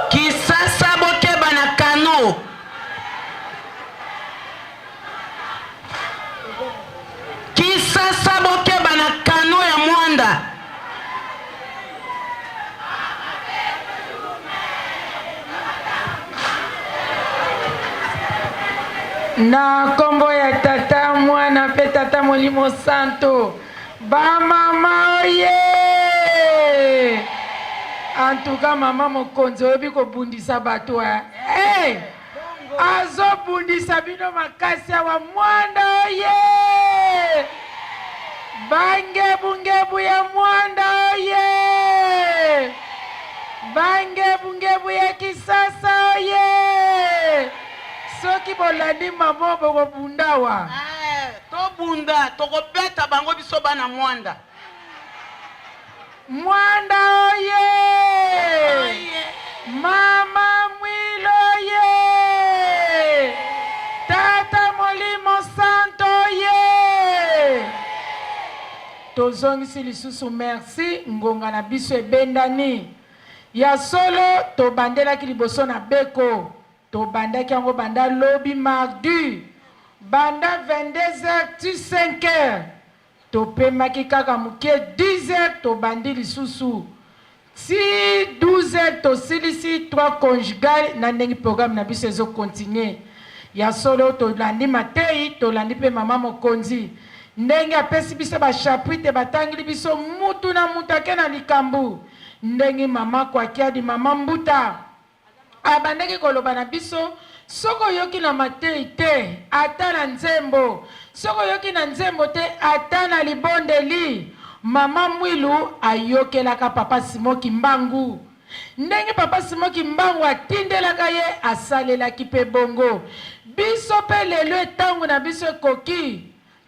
S3: Kisasa bokeba na kano. Kisasa bokeba na kano ya Mwanda.
S1: Na nkombo ya Tata, Mwana mpe Tata Molimo Santo. Bamama oye! En tout cas, mama mokonzi oyebi kobundisa bato eh. Hey! Azobundisa bino makasi awa Mwanda oye! Bangebungebu ya Mwanda oye! Bangebungebu ya Kisasa oye! Soki bolandi mama bokobunda awa.
S3: Eh, tobunda tokobeta bango biso bana Mwanda.
S1: Mwanda oye! Mama Mwilo oye! Tata Molimo Santo oye! Tozongisi lisusu merci, ngonga na biso ebendani. Ya solo tobandelaki liboso na beko.
S6: Tobandaki yango banda lobi mardi, banda 22 heures ti 5 heures. Topemaki kaka moke 10 heures tobandi lisusu ti 12 heures tosilisi trois conjugales na ndenge programme na biso ezo continuer. Ya solo tolandi mateyi, tolandi mpe mama mokonzi ndenge apesi biso ba chapitre batangeli biso mutu na mutu ake na likambo ndenge mama Kwakiadi, mama Mbuta Abandaki koloba na biso, Soki oyoki na mateyi te, ata na nzembo. Soki oyoki na nzembo te, ata na libondeli. Mama Mwilu ayokelaka Papa Simon Kimbangu. Ndenge Papa Simon Kimbangu atindelaka ye, asalelaki pe bongo. Biso pe lelo etango na biso ekoki,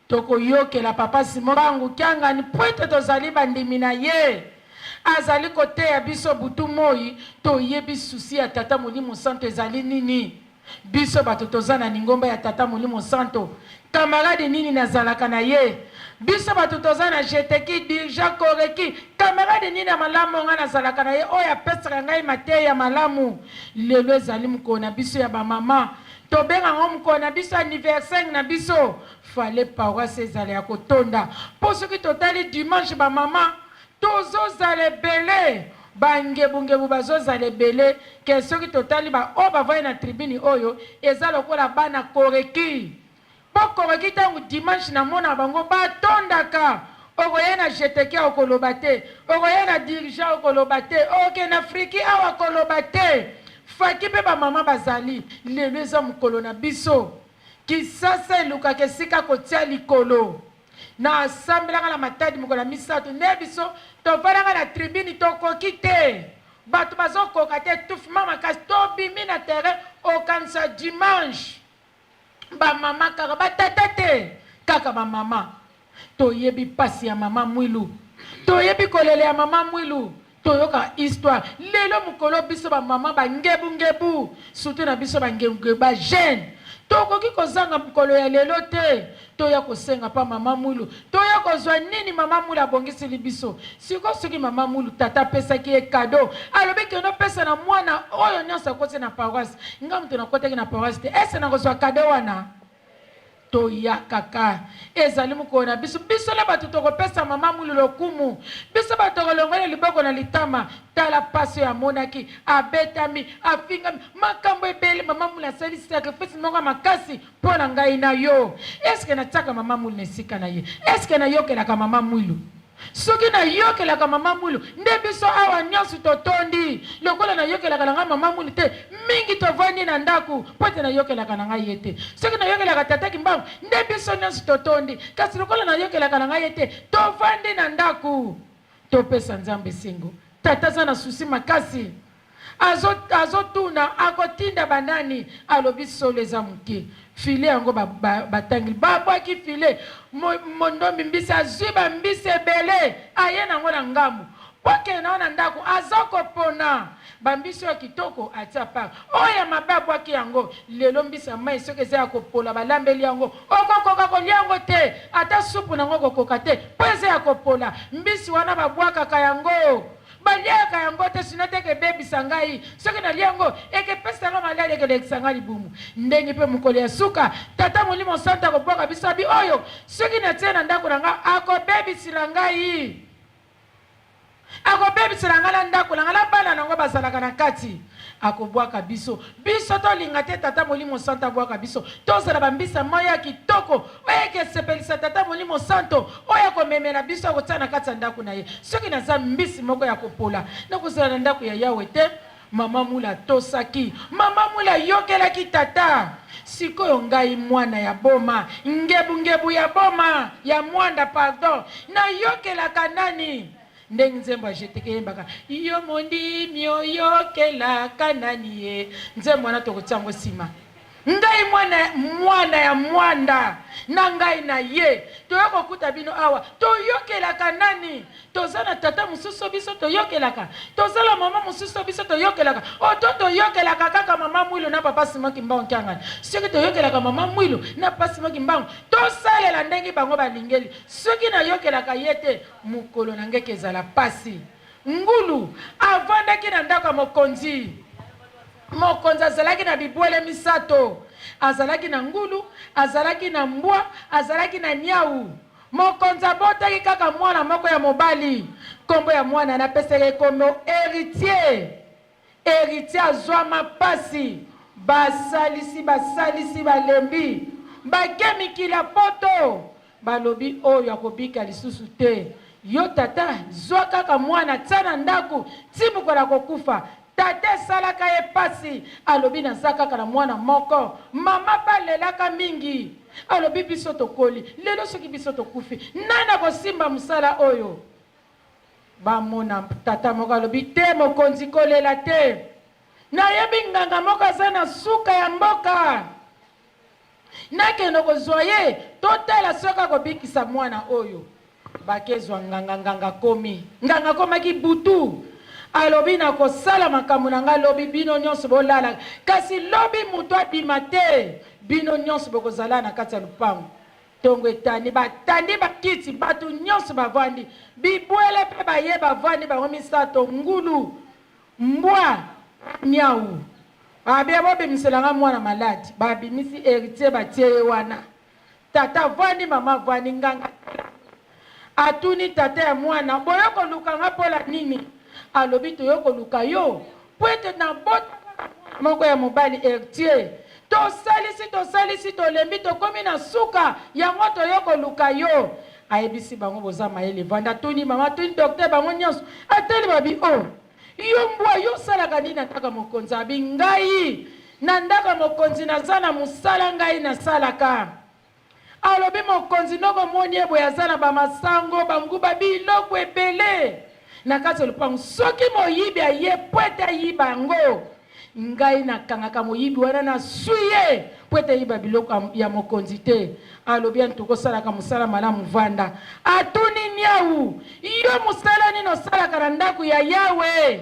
S6: Tokoyokela Papa Simon Kimbangu Kiangani mpo ete tozali bandimi na ye. Azali koteya biso butu moi, toyebi souci ya Tata Molimo Santo ezali nini. Biso bato toza na lingomba ya Tata Molimo Santo, camarade nini nazalaka na ye? Biso bato toza na Jeteki, Dirja, Koreki, camarade nini ya malamu ngai nazalaka na ye oyo apesaka ngai mateya ya malamu? Lelo ezali mokolo na biso ya ba mama. Tobenga yango mokolo na biso anniversaire na biso fallait paroisse ezala ya kotonda po soki totali dimanche ba mama tozozala ebele ba ngebungebu bazozala ebele ke soki totali ba oyo bavandi na tribune oyo eza lokola bana koreki po koreki tango dimanche namona bango batondaka okoya na jeteke okoloba te okoya na dirigeant okoloba te okokende na friki awa koloba te Faki pe ba maman bazali lelo eza mukolo na biso kisasa elukaka esika kotia likolo na sambelaka na matadi mokolo ya misatu nde biso tofandaka na tribune tokoki te batu bazokoka te etouffement makasi tobimi na terrain okanisa dimanche Ba mama kaka ba tata te kaka ba mama toyebi pasi ya mama mwilu toyebi kolela ya mama mwilu toyoka histoire lelo mokolo biso ba mama ba ngebu ngebu surtout na biso ba ngebu ngebu ba jeune tokoki kozanga mokolo ya lelo te toya kosenga pa mama mwilu toya kozwa nini mama mwilu abongiseli biso sikoyo soki mama mwilu tata apesaki ye cadeau alobi kende opesa na mwana oyo nyonso akoti na paroisse Nga moto nakotaki na paroisse te, est-ce nakozwa cadeau wana? Toya kaka, ezali mokolo na biso. Biso nde bato tokopesa mama Mwilu lokumu. Biso bato tokolongola liboko na litama. Tala pasi oyo amonaki, abetami, afingami, makambo ebele. Mama Mwilu asali sacrifice moko ya makasi mpo na ngai na yo. Est-ce que natiaka mama Mwilu na esika na ye? Est-ce que nayokelaka mama Mwilu? Soki nayokelaka mama Mwilu nde biso awa nionso totondi. Lokola nayokelaka na ngai mama Mwilu te, mingi tovandi na ndaku mpo ete nayokelaka na ngai ye te. Soki nayokelaka tata Kimbangu nde biso nionso totondi. Kasi lokola nayokelaka na ngai ye te, tovandi na ndaku. Topesa Nzambe esengo. Tata aza na souci makasi. Azo azo tuna akotinda ba nani? Alobi solo eza muke. Filet yango ba ba batangeli ba bwaki filet mo mondombi mbisi azui ba mbisi ebele aye nango na ngambu po akende nango na ndaku aza kopona ba mbisi oyo ya kitoko atie apart oyo ya mabe abwaki yango lelo mbisi ya mayi soki eza ya kopola balambeli yango okokoka kolia yango te ata supu nango okokoka te po eza ya kopola mbisi wana babwakaka yango Baliaka yango te sinon te ekebebisa ngai. Soki nalie yango ekepesa ngai maladi ekelekisa ngai libumu. Ndenge pe mokolo ya suka Tata Molimo Santu akobwaka biso abi oyo soki natie na ndako na ngai akobebisila ngai akobebisela ngai na ndako na ngai na bana na yango bazalaka na kati akobwaka biso biso tolinga te Tata Molimo Santu abwaka biso tozala bambisa mai ya kitoko Oyo ekesepelisa Tata Molimo Santo, oyo akomemela biso, akotia na kati ya ndako na ye. Soki naza mbisi moko ya kopola, nakozala na ndako ya Yawe te. Mama Mula atosaki. Mama Mula ayokelaki tata. Sikoyo ngai mwana ya boma, ngebungebu ya boma, ya mwanda pardon, nayokelaka nani? Ndenge nzembo ya GTK eyembaka, yo mondimi oyokelaka nani ye? Nzembo wana tokotia yango sima. Ngai mwana, mwana ya mwanda na ngai na ye toya kokuta bino awa toyokelaka nani? Toza na tata mosusu biso toyokelaka? Toza na mama mosusu biso toyokelaka? Oto toyokelaka kaka mama Mwilu na papa Simon Kimbangu Kiangani? Soki toyokelaka mama Mwilu na papa Simon Kimbangu, tosalela ndenge bango balingeli. Soki nayokelaka ye te, mokolo na ngai ekezala pasi. Ngulu avandaki na ndako ya mokonzi. Mokonzi azalaki na bibwele misato. Azalaki na ngulu, azalaki na mbwa, azalaki na niawu. Mokonzi abotaki kaka mwana moko ya mobali. Nkombo ya mwana wana apesaki ye nkombo Heritier. Heritier azwa mapasi. Basalisi, basalisi, balembi. Bake mikili ya poto. Balobi oyo akobika lisusu te. Yo tata zwa kaka mwana tia na ndaku ti mokolo akokufa. Tata esalaka ye pasi alobi naza kaka na mwana moko. Mama pe alelaka mingi alobi biso tokoli lelo soki biso tokufi nani akosimba mosala oyo? Bamona tata moko alobi te mokonzi kolela te nayebi nganga moko aza na suka ya mboka. Nakende kozwa ye, totala soki akobikisa mwana oyo. Bakezwa nganga, nganga akomi. Nganga akomaki butu. Alobi, Nakosala makambo na ngai lobi, bino nyonso bolala. Kasi lobi moto abima te, bino nyonso bokozala na kati ya lopango. Tongo etani, batandi bakiti, bato nyonso bavandi. Bibwele pe baye bavandi bango misato, ngulu, Mbwa niawu abia bobimisela nga mwana malade babimisi heritier batie ye wana tata avandi mama avandi nganga atuni tata ya mwana boye koluka nga pola nini alobi toye koluka yo po ete nabota kaka mwana moko ya mobali heritier tosalisi tosalisi tolembi tokomi na suka yango toye koluka yo Ayebisi bango boza mayele vanda atuni mama atuni docteur bango nionso atali babi oh yo mbwa yo osalaka nini na ndako ya mokonzi abi ngai na ndako ya mokonzi naza na musala ngai nasalaka alobi mokonzi ndoko omoni ye boye aza na ba masango ba nguba biloko ebele na kati ya lopango soki moyibi aye po ete ayiba yango Ngai nakangaka moyibi wana naswi ye mpo ete ayiba biloko ya mokonzi te. Alobi, Antuka osalaka mosala malamu, vanda. Atuni niawu, Yo mosala nini osalaka na ndako ya Yawe?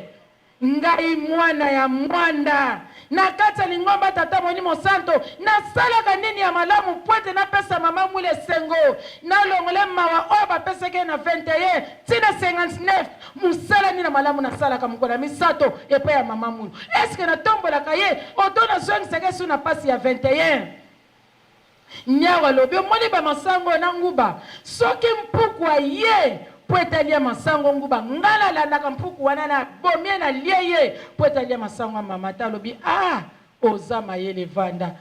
S6: Ngai mwana ya mwanda na kati ya lingomba Tata Molimo Santo, nasalaka nini ya malamu mpo ete napesa mama Mwila esengo, nalongola ye mawa oyo bapesaki ye na 21 ti na 59? Musala nini ya malamu nasalaka mokolo ya misato epai ya mama Mulu? Est ce que natombolaka ye oto nazongisaka ye su na pasi ya 21? Niawu alobi, omoni ba masango oyo na nguba? Soki mpuku aye mpo ete alia masango nguba, ngai nalandaka mpuku wana nabomi ye nalie ye mpo ete alia masango ya mama te. Alobi, ah, oza mayele vanda.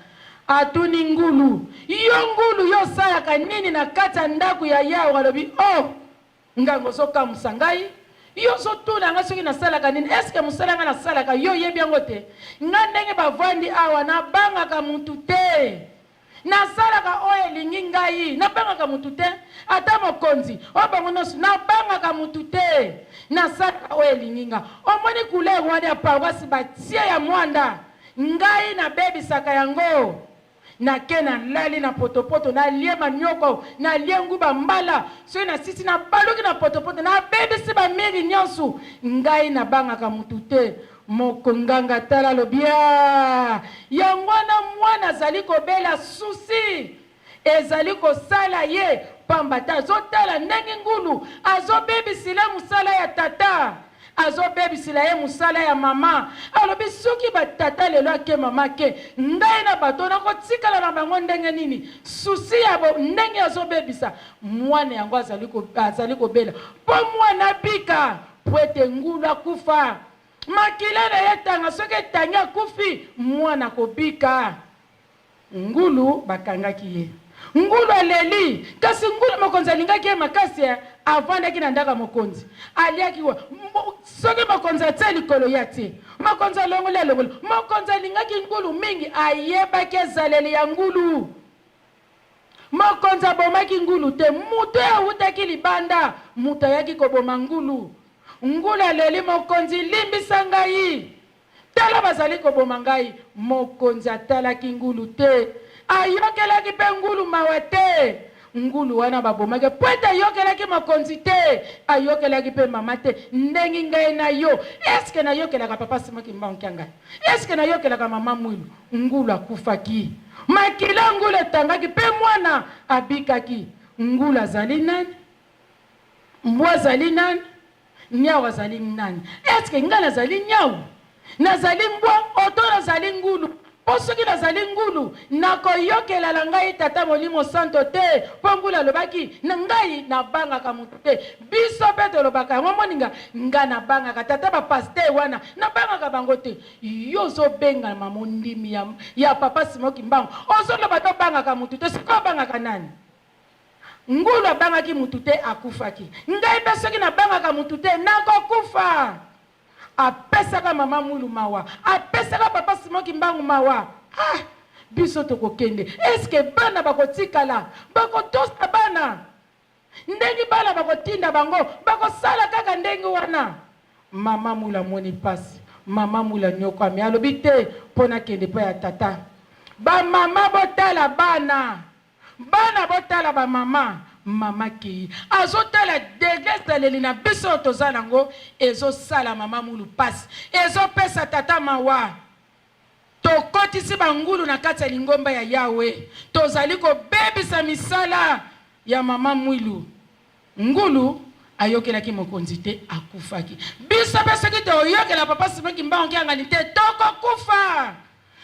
S6: Atuni ngulu, yo ngulu yo osalaka nini na kati ya ndako ya Yawe? Alobi, oh, Nganga ozo kamusa ngai yo ozo tuna nga soki nasalaka nini est ce que musala nga nasalaka yo oyebi yango te nga ndenge bavandi awa nabangaka mutu te nasalaka oyo elingi ngai nabangaka mutu te ata mokonzi oyo bango nionso nabangaka mutu te nasalaka oyo elingi nga omoni couleur wana ya paroisse batie ya muanda ngai nabebisaka yango Nake na lali na potopoto na lie manioko na lie nguba mbala soki na sisi na baluki na potopoto na bebisi ba miri nionso ngai na bangaka mutu te moko nganga tala alobi aah yango wana mwana azali kobela souci ezali kosala ye pamba te azotala ndenge ngulu azobebisile musala ya tata Azobebisila ye musala ya mama. Alobi soki ba tata lelo ake mama ake ngai na bato nakotikala na bango ndenge nini? Souci ya bo ndenge azobebisa mwana yango azali ko azali kobela po mwana abika po ete ngulu akufa makila na ye etanga soki etangi akufi mwana akobika. Ngulu bakangaki ye. Ngulu aleli, kasi ngulu mokonzi alingaki ye makasi eh, avandaki na ndako ya mokonzi, aliaki wa, soki mokonzi atie likolo ye atie, mokonzi alongoli alongoli. Mokonzi alingaki ngulu mingi, ayebaki ezaleli ya ngulu. Mokonzi abomaki ngulu te, moto oyo awutaki libanda moto ayaki koboma ngulu. Ngulu aleli, mokonzi limbisa ngai. Tala bazali koboma ngai! Mokonzi atalaki ngulu te, ayokelaki mpe ngulu mawa te. Ngulu wana babomaki mpo ete ayokelaki mokonzi te, ayokelaki mpe mama te. Ndenge ngai na yo, est-ce que nayokelaka papa Simon Kimbangu Kiangani? Est-ce que nayokelaka mama Mwilu? Ngulu akufaki, makila ngulu etangaki mpe mwana abikaki. Ngulu azali nani? Mbwa azali nani? Niawu azali nani? Est ce que ngai nazali niawu? Nazali mbwa oto nazali ngulu? Mpo soki nazali ngulu, nakoyokela na ngai Tata Molimo Santo te, mpo ngulu alobaki, na ngai nabangaka moto te. Biso mpe tolobaka yango, moninga, nga nabangaka tata ba pasteur wana, nabangaka bango te. Yo ozobengama mondimi ya, ya Papa Simon Kimbangu, ozoloba te obangaka moto te, sikoyo obangaka nani? Ngulu abangaki moto te, akufaki. Ngai mpe soki nabangaka moto te, nakokufa. Apesaka mama Mwilu mawa, apesaka papa Simon Kimbangu mawa. Ah, biso tokokende, est-ce que bana bakotikala? Bakotosa bana ndenge bana bakotinda bango, bakosala kaka ndenge wana. Mama Mwilu amoni pasi, mama Mwilu anyokwami, alobi te mpo nakende epai ya tata. Ba mama botala bana. Bana botala ba mama, mama akeyi azotala degre ezaleli na biso oyo toza nango ezosala mama mulu pasi, ezopesa tata mawa. Tokotisi ba ngulu na kati ya lingomba ya Yahweh, tozali kobebisa misala ya mama Mwilu. Ngulu ayokelaki mokonzi te, akufaki. Biso pe soki toyokela papa Simon Kimbangu Kiangani te, tokokufa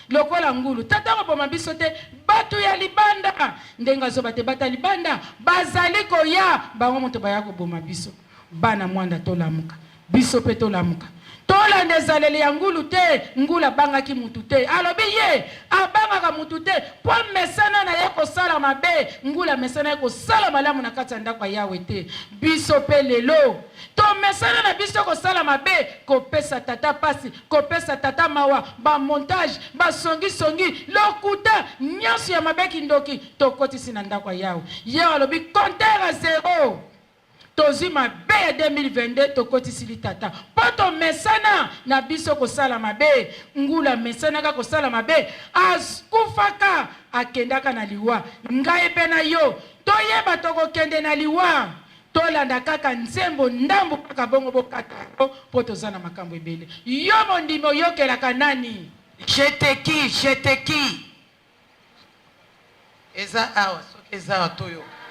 S6: lokola ngulu. Tata akoboma biso te, batu ya libanda ndenge azoba te, batu ya libanda bazali koya, bango moto baya koboma biso. Bana Mwanda tolamuka, biso pe tolamuka. Tolanda ezaleli ya ngulu te, ngulu abangaki mutu te, alobi ye abangaka mutu te po amesana na ye kosala mabe, ngulu amesana ye kosala malamu na kati ya ndako ya Yawe te. Biso pe lelo tomesana na biso kosala mabe, kopesa tata pasi, kopesa tata mawa, ba montage, ba songi songi, lokuta, nionso ya mabe kindoki tokotisi na ndako ya Yawe. Yawe alobi compteur à zero. Tozui mabe ya 2022 tokotisi litata po tomesana na biso kosala mabe ngulu amesanaka kosala mabe akufaka akendaka na liwa ngai pe na yo toyeba tokokende na liwa tolanda kaka nzembo ndambu kaka bongo bokata yango po toza na makambo ebele yo mondimi oyokelaka nani?
S3: Je te qui je te qui Eza awa soki eza awa toyoka.